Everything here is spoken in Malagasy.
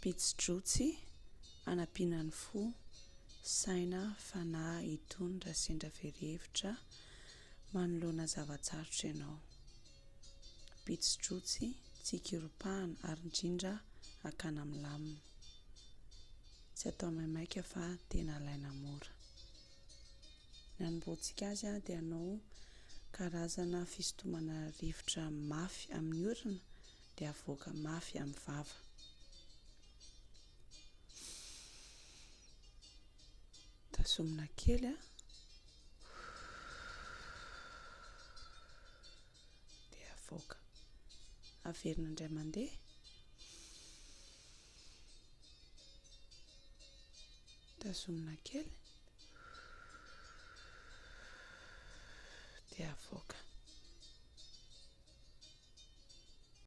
Pitsi-drotsy, hanampiana ny fo, saina, fanahy hitony raha sendra very hevitra manoloana zava-tsarotra ianao. Pitsi-drotsy, tsy ikoropahana ary indrindra hakana milamina. Tsy atao maimaika fa tena alaina mora. Ny hanombohantsika azy dia hanao karazana fisintomana rivotra mafy amin'ny orona dia avoaka mafy amin'ny vava. Tazomina kely a. Dia avoaka. Averina indray mandeha. Tazomina kely. Dia avoaka.